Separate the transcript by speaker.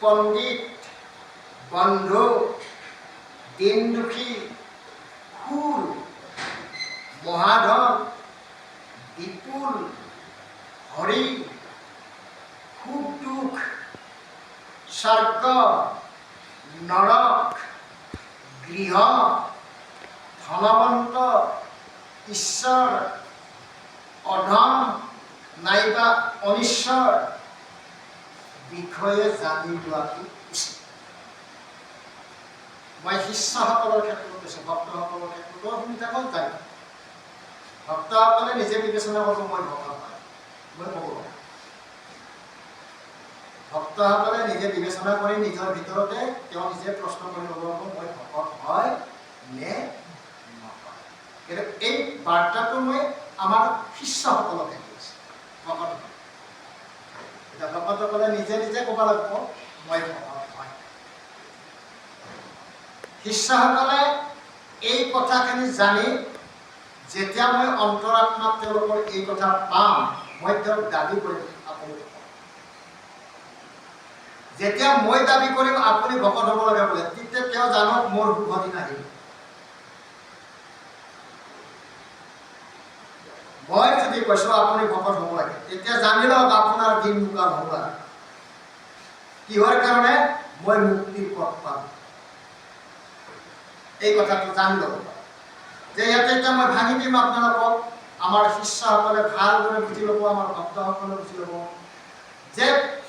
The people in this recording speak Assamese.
Speaker 1: পণ্ডিত, বন্ধু, দিনদুখী, সুৰ, মহাধন, বিপুল, হৰি, সুখ দুখ, স্বৰ্গ, নৰক, গৃহ, ধনৱন্ত, ঈশ্বৰ, অধম নাইবা অনীশ্বৰ বিষয়ে জানি লোৱাটো উচিত। মই শিষ্যসকলৰ ক্ষেত্ৰত কৈছোঁ, ভক্তসকলৰ ক্ষেত্ৰতো শুনি থাকক, জানি থাকক। ভক্তসকলে নিজে বিবেচনা কৰিব, মই ভকত হয়, মই ক'ব পাৰোঁ। ভক্তসকলে নিজে বিবেচনা কৰি নিজৰ ভিতৰতে তেওঁ নিজে প্ৰশ্ন কৰি ল'ব, মই ভকত হয় নে নহয়। কিন্তু এই বাৰ্তাটো মই আমাৰ শিষ্যসকলকে দি আছোঁ, ভকত। এতিয়া ভকতসকলে নিজে নিজে ক'ব লাগিব, মই ভকত হয়। শিষ্যসকলে এই কথাখিনি জানি যেতিয়া মই অন্তৰাত্মাত তেওঁলোকৰ এই কথা পাম, মই তেওঁক দাবী কৰিম, আপুনি ভকত। যেতিয়া মই দাবী কৰিম, আপুনি ভকত হ'ব লাগে বোলে, তেতিয়া তেওঁ জানক মোৰ শুভ দিন আহিল। মই যদি কৈছোঁ আপুনি ভকত হ'ব লাগে, তেতিয়া জানি লওক আপোনাৰ দিন মোকাম হ'ব। কিহৰ কাৰণে? মই মুক্তিৰ পথ পাম। এই কথাটো জানি ল'ব যে ইয়াতে এতিয়া মই ভাঙি দিম আপোনালোকক। আমাৰ শিষ্যসকলে ভালদৰে বুজি ল'ব, আমাৰ ভক্তসকলে বুজি ল'ব যে